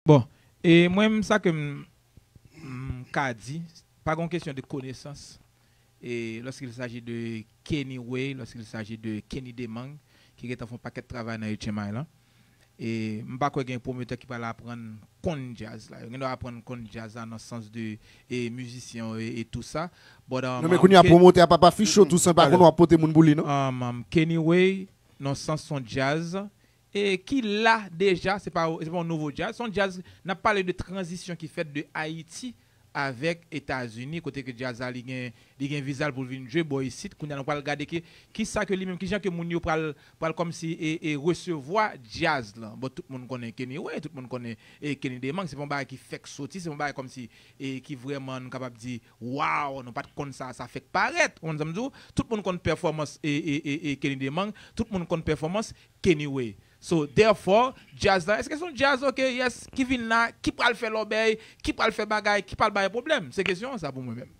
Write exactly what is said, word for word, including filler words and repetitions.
Bon, e mwen menm sa ke m, m ka di, pa gen kesyon de konesans. E lorsqu'il s'agit de Kenny Way, lorsqu'il s'agit de Kenny Demang, ki gentan fè yon pakèt travay nan H M I lan. E m pa kwè gen pwometè ki pral aprann konn djaz la. Yo gen dwa aprann konn djaz la nan sans de e mizisyen e, e tou sa. But, um, Non, men kounye a Ken- pwomotè a pa pa ficho tou san pa konn w ap pote moun pou li, non? Um, um, Kenny Way, nan sans son djaz, e ki la deja, se pa, se pa yon nouvo djaz, son djaz, n ap pale de tranzisyon ki fèt de Ayiti avèk Etazini, kote ke djaz la li gen, li gen viza l pou l vin jwe bò isit. Kounye a nou pral gade ke, ki sa ke li menm, ki jan ke moun yo pral, pral kòmsi e, e resevwa djaz lan. Bon, tout moun konnen Kenny Way, tout moun konnen e Kenny Demang, se pa yon bagay ki fèk soti, se pa yon bagay kòmsi e ki vrèman nou kapab di, waw, nou pa t konn sa, sa fèk parèt. Ou konn sa m di w? Tout moun konn pèfòmans e, e, e, e Kenny Demang, tout moun konn pèfòmans Kenny Way. So, therefore, djaz la, èske se yon djaz, ok, yes, ki vin la, ki pral fè lòbèy, ki pral fè bagay, ki pral bay pwoblèm? Se kesyon sa pou mwen menm.